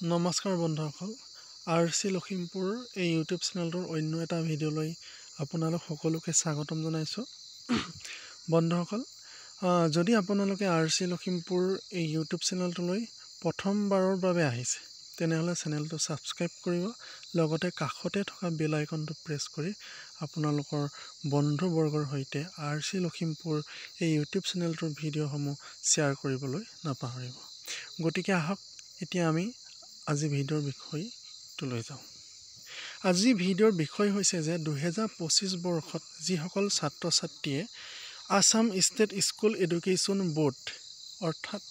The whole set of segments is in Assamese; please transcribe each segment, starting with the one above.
নমস্কাৰ বন্ধুসকল, আৰ চি লখিমপুৰ এই ইউটিউব চেনেলটোৰ অন্য এটা ভিডিঅ'লৈ আপোনালোক সকলোকে স্বাগতম জনাইছোঁ। বন্ধুসকল, যদি আপোনালোকে আৰ চি লখিমপুৰ এই ইউটিউব চেনেলটোলৈ প্ৰথমবাৰৰ বাবে আহিছে, তেনেহ'লে চেনেলটো ছাবস্ক্ৰাইব কৰিব, লগতে কাষতে থকা বেল আইকনটো প্ৰেছ কৰি আপোনালোকৰ বন্ধুবৰ্গৰ সৈতে আৰ চি লখিমপুৰ এই ইউটিউব চেনেলটোৰ ভিডিঅ'সমূহ শ্বেয়াৰ কৰিবলৈ নাপাহৰিব। গতিকে আহক, এতিয়া আমি আজি ভিডিঅ'ৰ বিষয়টোলৈ যাওঁ। আজি ভিডিঅ'ৰ বিষয় হৈছে যে 2025 বৰ্ষত যিসকল ছাত্ৰ ছাত্ৰীয়ে Assam State School Education Board, অৰ্থাৎ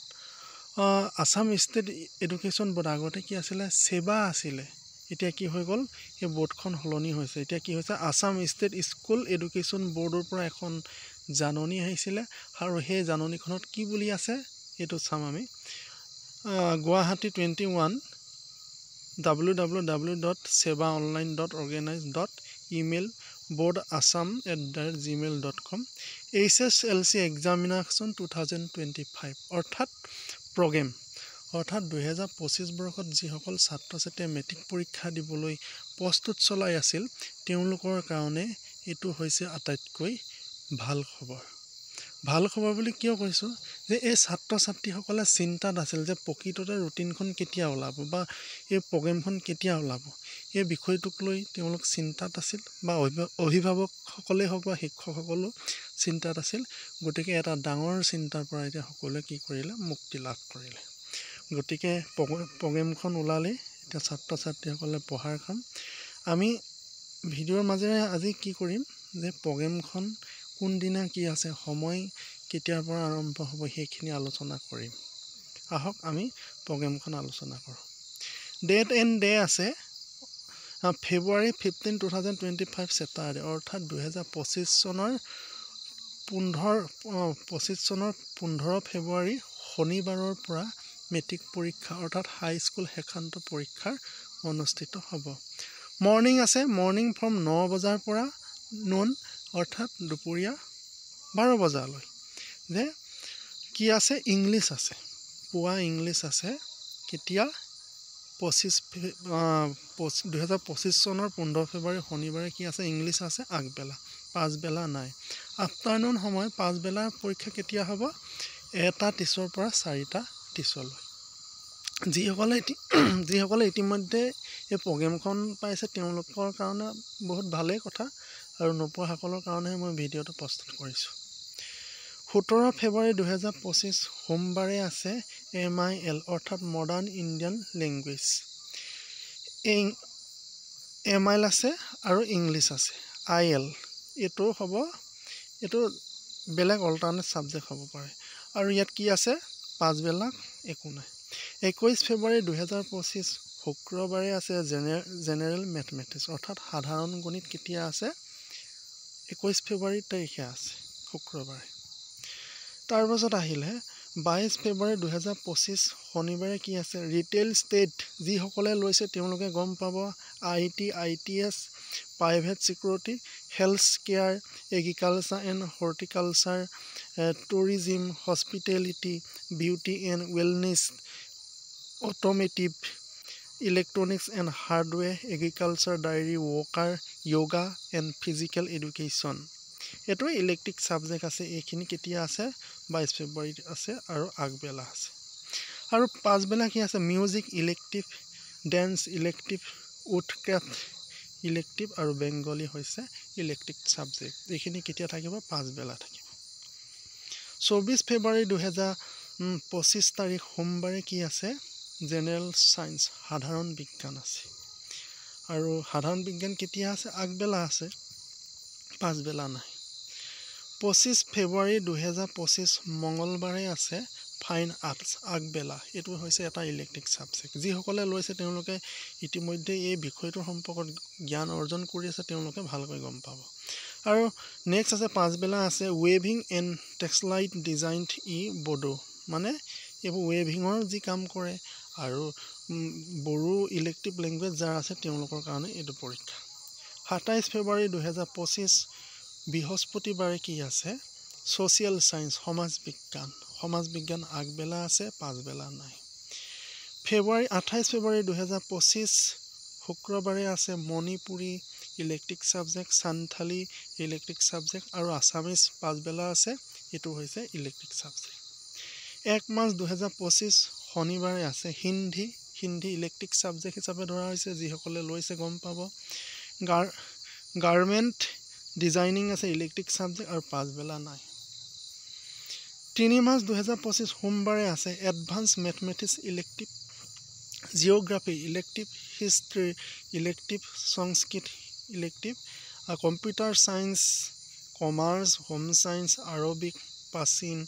আছাম ষ্টেট এডুকেশ্যন ব'ৰ্ড, আগতে কি আছিলে? ছেবা আছিলে। এতিয়া কি হৈ গ'ল? এই ব'ৰ্ডখন সলনি হৈছে। এতিয়া কি হৈছে? আছাম ষ্টেট স্কুল এডুকেশ্যন ব'ৰ্ডৰ পৰা এখন জাননী আহিছিলে আৰু সেই জাননীখনত কি বুলি আছে, এইটো চাম আমি। Guwahati 21 www.sebaonline.organize.email boardassam@gmail.com HSLC examination 2025, অৰ্থাৎ প্ৰগ্ৰেম, অৰ্থাৎ 2025 বৰ্ষত যিসকল ছাত্ৰ ছাত্ৰীয়ে মেট্ৰিক পৰীক্ষা দিবলৈ প্ৰস্তুত চলাই আছিল, তেওঁলোকৰ কাৰণে এইটো হৈছে আটাইতকৈ ভাল খবৰ। ভাল খবৰ বুলি কিয় কৈছোঁ যে এই ছাত্ৰ ছাত্ৰীসকলে চিন্তাত আছিল যে প্ৰকৃততে ৰুটিনখন কেতিয়া ওলাব বা এই প্ৰগ্ৰেমখন কেতিয়া ওলাব। এই বিষয়টোক লৈ তেওঁলোক চিন্তাত আছিল বা অভিভাৱকসকলেই হওক বা শিক্ষকসকলো চিন্তাত আছিল। গতিকে এটা ডাঙৰ চিন্তাৰ পৰা এতিয়া সকলোৱে কি কৰিলে? মুক্তি লাভ কৰিলে। গতিকে প্ৰগ্ৰেমখন ওলালেই এতিয়া ছাত্ৰ ছাত্ৰীসকলে পঢ়াৰ কাম। আমি ভিডিঅ'ৰ মাজেৰে আজি কি কৰিম যে প্ৰগ্ৰেমখন কোনদিনা কি আছে, সময় কেতিয়াৰ পৰা আৰম্ভ হ'ব, সেইখিনি আলোচনা কৰিম। আহক, আমি প্ৰগ্ৰেমখন আলোচনা কৰোঁ। ডেট এণ্ড ডে আছে February 15, 2025, Saturday, অৰ্থাৎ 2025 চনৰ 15 ফেব্ৰুৱাৰী শনিবাৰৰ পৰা মেট্ৰিক পৰীক্ষা, অৰ্থাৎ হাইস্কুল শেষান্ত পৰীক্ষাৰ অনুষ্ঠিত হ'ব। মৰ্ণিং আছে, মৰ্ণিং ফ্ৰম 9 বজাৰ পৰা নুন, অৰ্থাৎ দুপৰীয়া 12 বজালৈ। যে কি আছে? ইংলিছ আছে। পুৱা ইংলিছ আছে। কেতিয়া? 2025 চনৰ 15 ফেব্ৰুৱাৰী শনিবাৰে কি আছে? ইংলিছ আছে আগবেলা, পাছবেলা নাই। আফটাৰনুন সময়, পাছবেলাৰ পৰীক্ষা কেতিয়া হ'ব? 1টা 30ৰ পৰা 4টা 30লৈ। যিসকলে ইতিমধ্যে এই প্ৰগ্ৰেমখন পাইছে, তেওঁলোকৰ কাৰণে বহুত ভালেই কথা আৰু নোপোৱাসকলৰ কাৰণেহে মই ভিডিঅ'টো প্ৰস্তুত কৰিছোঁ। 17 ফেব্ৰুৱাৰী 2025 সোমবাৰে আছে এমআইএল, অৰ্থাৎ মডাৰ্ণ ইণ্ডিয়ান লেংগুৱেজ। এই এমআইএল আছে আৰু ইংলিছ আছে। আইএল এইটো হ'ব, এইটো বেলেগ অল্টাৰনেট ছাবজেক্ট হ'ব পাৰে। আৰু ইয়াত কি আছে? পাছবেলা একো নাই। 21 ফেব্ৰুৱাৰী 2025 শুক্ৰবাৰে আছে জেনেৰেল মেথমেটিক্স, অৰ্থাৎ সাধাৰণ গণিত। কেতিয়া আছে? 21 ফেব্ৰুৱাৰী তাৰিখে আছে, শুক্ৰবাৰে। তাৰপাছত আহিলে 22 ফেব্ৰুৱাৰী 2025 শনিবাৰে কি আছে? ৰিটেইল ট্ৰেড, যিসকলে লৈছে তেওঁলোকে গম পাব, IT, ITS, private security, health care, agriculture and horticulture, tourism, hospitality, beauty and wellness, automotive, electronics and hardware, agriculture, dairy worker, yoga and physical education। এইটো ইলেক্টিভ ছাবজেক্ট আছে। এইখিনি কেতিয়া আছে? 22 ফেব্ৰুৱাৰীত আছে আৰু আগবেলা আছে। আৰু পাছবেলা কি আছে? Music elective, dance elective, woodcraft elective আৰু বেংগলী হৈছে ইলেক্টিভ ছাবজেক্ট। এইখিনি কেতিয়া থাকিব? পাছবেলা থাকিব। 24 ফেব্ৰুৱাৰী 2025 তাৰিখ সোমবাৰে কি আছে? জেনেৰেল ছায়েন্স, সাধাৰণ বিজ্ঞান আছে। আৰু সাধাৰণ বিজ্ঞান কেতিয়া আছে? আগবেলা আছে, পাছবেলা নাই। 25 ফেব্ৰুৱাৰী 2025 মঙলবাৰে আছে ফাইন আৰ্টছ আগবেলা। এইটো হৈছে এটা ইলেক্টিভ ছাবজেক্ট। যিসকলে লৈছে, তেওঁলোকে ইতিমধ্যে এই বিষয়টোৰ সম্পৰ্কত জ্ঞান অৰ্জন কৰি আছে, তেওঁলোকে ভালকৈ গম পাব। আৰু নেক্সট আছে, পাছবেলা আছে weaving and textile design in Bodo, মানে এইবোৰ ৱেভিঙৰ যি কাম কৰে আৰু বড়ো ইলেক্টিভ লেংগুৱেজ যাৰ আছে, তেওঁলোকৰ কাৰণে এইটো পৰীক্ষা। 27 ফেব্ৰুৱাৰী 2025 বৃহস্পতিবাৰে কি আছে? ছ'চিয়েল ছায়েন্স, সমাজ বিজ্ঞান। সমাজ বিজ্ঞান আগবেলা আছে, পাছবেলা নাই। ফেব্ৰুৱাৰী 28 ফেব্ৰুৱাৰী 2025 শুক্ৰবাৰে আছে Manipuri elective subject, Santhali elective subject আৰু আছামিজ পাছবেলা আছে, এইটো হৈছে ইলেক্ট্ৰিক ছাবজেক্ট। 1 মাৰ্চ 2025 শনিবাৰে আছে হিন্দী, হিন্দী ইলেক্ট্ৰিক ছাবজেক্ট হিচাপে ধৰা হৈছে, যিসকলে লৈছে গম পাব। গাৰ্মেণ্ট ডিজাইনিং আছে ইলেক্ট্ৰিক ছাবজেক্ট আৰু পাছবেলা নাই। 3 মাৰ্চ 2025 সোমবাৰে আছে advance mathematics elective, geography elective, history elective, Sanskrit elective, computer science, commerce, home science, Arabic, প্ৰাচীন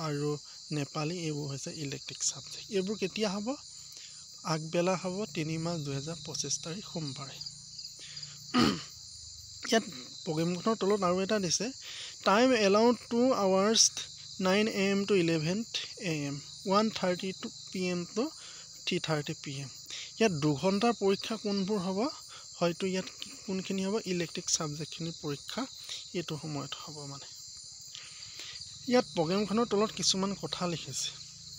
আৰু নেপালী, এইবোৰ হৈছে ইলেক্ট্ৰিক ছাবজেক্ট। এইবোৰ কেতিয়া হ'ব? আগবেলা হ'ব 3 মাৰ্চ 2025 তাৰিখ সোমবাৰে। ইয়াত প্ৰগ্ৰেমখনৰ তলত আৰু এটা দিছে, time allowed 2 hours 9 AM to 11 AM, 1:30 PM to 3:30 PM। ইয়াত 2 ঘণ্টাৰ পৰীক্ষা কোনবোৰ হ'ব? হয়তো ইয়াত কোনখিনি হ'ব? ইলেক্ট্ৰিক ছাবজেক্টখিনিৰ পৰীক্ষা এইটো সময়ত হ'ব। মানে ইয়াত প্ৰগ্ৰেমখনৰ তলত কিছুমান কথা লিখিছে,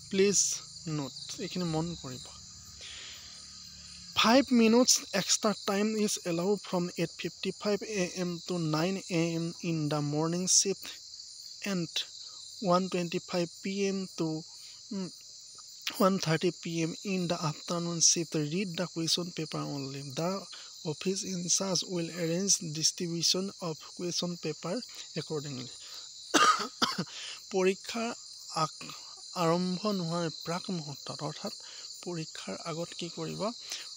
প্লিজ নোট, এইখিনি মন কৰিব। 5 minutes extra time is allowed from 8:55 AM to 9 AM in the morning shift and 1:25 PM to 1:30 PM in the afternoon shift. Read the question paper only. The office in charge will arrange distribution of question paper accordingly. পৰীক্ষা আৰম্ভ নোহোৱাৰ প্ৰাক মুহূৰ্তত, অৰ্থাৎ পৰীক্ষাৰ আগত কি কৰিব?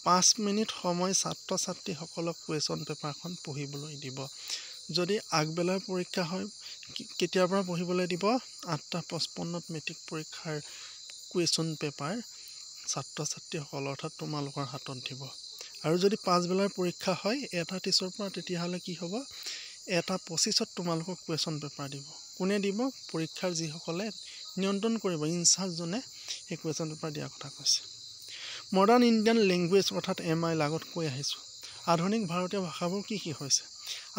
5 মিনিট সময় ছাত্ৰ ছাত্ৰীসকলক কুৱেশ্যন পেপাৰখন পঢ়িবলৈ দিব। যদি আগবেলাৰ পৰীক্ষা হয় কেতিয়াৰ পৰা পঢ়িবলৈ দিব? 8:55 মেট্ৰিক পৰীক্ষাৰ কুৱেশ্যন পেপাৰ ছাত্ৰ ছাত্ৰীসকল অৰ্থাৎ তোমালোকৰ হাতত দিব। আৰু যদি পাছবেলাৰ পৰীক্ষা হয় 1:30ৰ পৰা, তেতিয়াহ'লে কি হ'ব? 1:25ত তোমালোকক কুৱেশ্যন পেপাৰ দিব। কোনে দিব? পৰীক্ষাৰ যিসকলে নিয়ন্ত্ৰণ কৰিব, ইনচাৰ্জজনে সেই কুৱেশ্যন পেপাৰ দিয়াৰ কথা কৈছে। মডাৰ্ণ ইণ্ডিয়ান লেংগুৱেজ অৰ্থাৎ MI আগত কৈ আহিছোঁ। আধুনিক ভাৰতীয় ভাষাবোৰ কি কি হৈছে?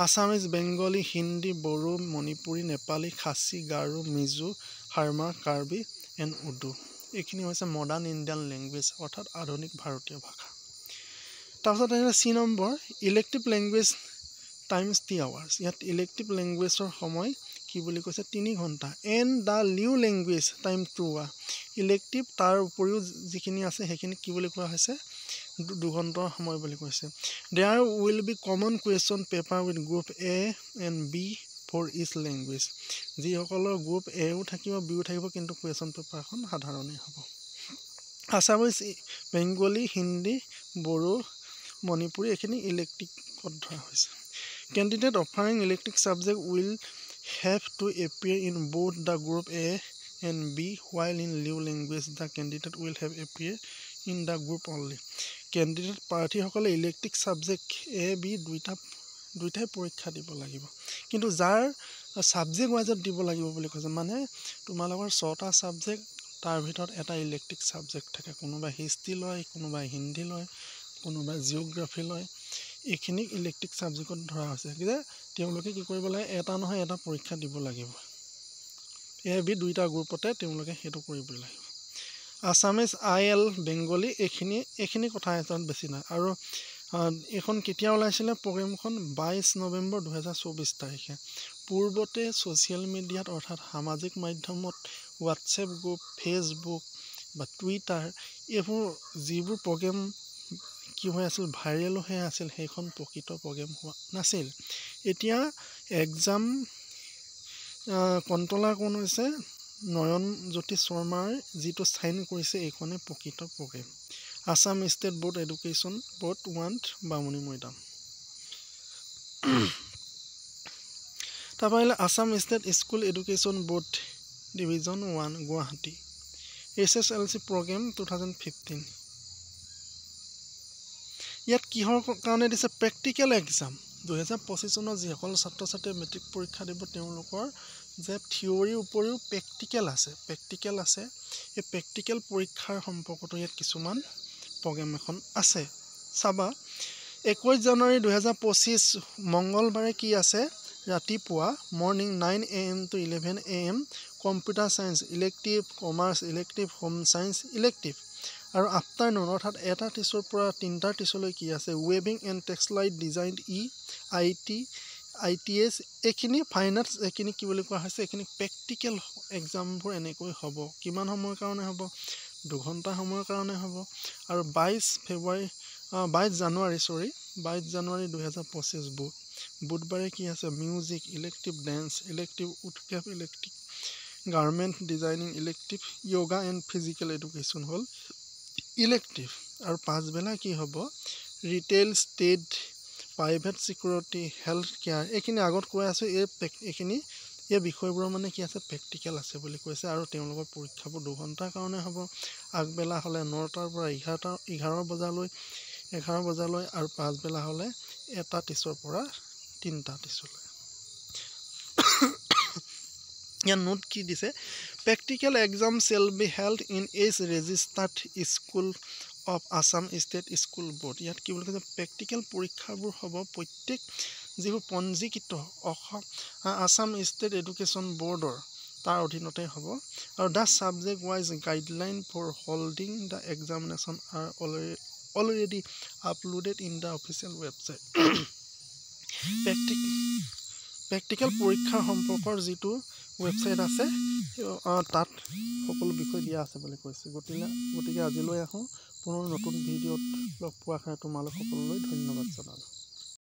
আছামিজ, বেংগলী, হিন্দী, বড়ো, মণিপুৰী, নেপালী, খাচী, গাৰো, মিজো, হাৰ্মা, কাৰ্বি এণ্ড উৰ্দু। এইখিনি হৈছে মডাৰ্ণ ইণ্ডিয়ান লেংগুৱেজ অৰ্থাৎ আধুনিক ভাৰতীয় ভাষা। তাৰপিছত আহিলে C number, elective language times 3 hours. ইয়াত ইলেক্টিভ লেংগুৱেজৰ সময় কি বুলি কৈছে? 3 ঘণ্টা। And the lieu language time 2 hour. Elective তাৰ উপৰিও যিখিনি আছে সেইখিনি কি বুলি কোৱা হৈছে? 2 ঘণ্টাৰ সময় বুলি কৈছে। There will be common question paper with group A and B for each language. যিসকলৰ গ্ৰুপ এও থাকিব, বিও থাকিব, কিন্তু কুৱেশ্যন পেপাৰখন সাধাৰণেই হ'ব। আছামিজ, বেংগলী, হিন্দী, বড়ো, মণিপুৰী এইখিনি ইলেক্ট্ৰিকত ধৰা হৈছে। Candidate offering elective subject will have to appear in both the group A and B, while in lieu language the candidate will have appear in the group only. Candidate প্ৰাৰ্থীসকলে ইলেক্ট্ৰিক ছাবজেক্ট এ বি দুইটাই পৰীক্ষা দিব লাগিব, কিন্তু যাৰ ছাবজেক্ট ৱাইজত দিব লাগিব বুলি কৈছে। মানে তোমালোকৰ 6টা ছাবজেক্ট, তাৰ ভিতৰত এটা ইলেক্ট্ৰিক ছাবজেক্ট থাকে। কোনোবাই হিষ্ট্ৰী লয়, কোনোবাই হিন্দী লয়, কোনোবাই জিঅ'গ্ৰাফী লয়, এইখিনিক ইলেক্ট্ৰিক ছাবজেক্টত ধৰা হৈছে যে তেওঁলোকে কি কৰিব লাগে? এটা নহয় এটা পৰীক্ষা দিব লাগিব। এ বি দুইটা গ্ৰুপতে তেওঁলোকে সেইটো কৰিব লাগিব। আছামিজ, IL, Bengali এইখিনি কথা এটাত বেছি নাই। আৰু এইখন কেতিয়া ওলাইছিলে প্ৰগ্ৰেমখন? 22 নৱেম্বৰ 2024 তাৰিখে। পূৰ্বতে ছ'চিয়েল মিডিয়াত অৰ্থাৎ সামাজিক মাধ্যমত হোৱাটছএপ গ্ৰুপ, ফেচবুক বা টুইটাৰ, এইবোৰ যিবোৰ প্ৰগ্ৰেম কি হৈ আছিল, ভাইৰেল হৈ আছিল, সেইখন প্ৰকৃত প্ৰগ্ৰেম হোৱা নাছিল। এতিয়া এক্সাম কণ্ট্ৰলাৰ কোন হৈছে? নয়নজ্যোতি শৰ্মাৰ যিটো চাইন কৰিছে, এইখনে প্ৰকৃত programme. Assam state board education board 1, Bamunimaidam. তাৰপৰা আহিলে Assam state school education board division 1, Guwahati, HSLC programme 2015। ইয়াত কিহৰ কাৰণে দিছে? Practical exam. 2025 চনত যিসকল ছাত্ৰ ছাত্ৰীয়ে মেট্ৰিক পৰীক্ষা দিব, তেওঁলোকৰ যে থিয়ৰীৰ উপৰিও প্ৰেক্টিকেল আছে, এই প্ৰেক্টিকেল পৰীক্ষাৰ সম্পৰ্কতো ইয়াত কিছুমান প্ৰগ্ৰেম এখন আছে, চাবা। 21 জানুৱাৰী 2025 মংগলবাৰে কি আছে? ৰাতিপুৱা morning 9 AM to 11 AM computer science elective, commerce elective, home science elective. আৰু আফটাৰনুন অৰ্থাৎ 1:30ৰ পৰা 3:30লৈ কি আছে? Weaving and textile design, E I T I T S, এইখিনি ফাইন আৰ্টছ, এইখিনি কি বুলি কোৱা হৈছে? এইখিনি প্ৰেক্টিকেল এক্সামবোৰ এনেকৈ হ'ব। কিমান সময়ৰ কাৰণে হ'ব? 2 ঘণ্টা সময়ৰ কাৰণে হ'ব। আৰু 22 ফেব্ৰুৱাৰী, 22 জানুৱাৰী, চৰি, 22 জানুৱাৰী 2025 বুধবাৰে কি আছে? Music elective, dance elective, woodcraft elective, garment designing elective, yoga and physical education হ'ল ইলেক্টিভ। আৰু পাছবেলা কি হ'ব? Retail trade, private security, health care, এইখিনি আগত কৈ আছোঁ। এইখিনি এই বিষয়বোৰৰ মানে কি আছে? প্ৰেক্টিকেল আছে বুলি কৈছে। আৰু তেওঁলোকৰ পৰীক্ষাবোৰ 2 ঘণ্টাৰ কাৰণে হ'ব। আগবেলা হ'লে 9টাৰ পৰা 11 বজালৈ আৰু পাছবেলা হ'লে 1:30ৰ পৰা 3:30লৈ। ইয়াত নোট কি দিছে? Practical exam shall be held in each registered school of Assam State School Board. ইয়াত কি বুলি কৈছে? প্ৰেক্টিকেল পৰীক্ষাবোৰ হ'ব প্ৰত্যেক যিবোৰ পঞ্জীকৃত অসম আছাম ষ্টেট এডুকেশ্যন ব'ৰ্ডৰ, তাৰ অধীনতে হ'ব। আৰু the subject wise guideline for holding the examination are already uploaded in the official website. Practical পৰীক্ষাৰ সম্পৰ্কৰ যিটো ৱেবছাইট আছে, তাত সকলো বিষয় দিয়া আছে বুলি কৈছে। গতিকে আজিলৈ আহোঁ। পুনৰ নতুন ভিডিঅ'ত লগ পোৱাৰ কাৰণে তোমালোক সকলোলৈ ধন্যবাদ জনালোঁ।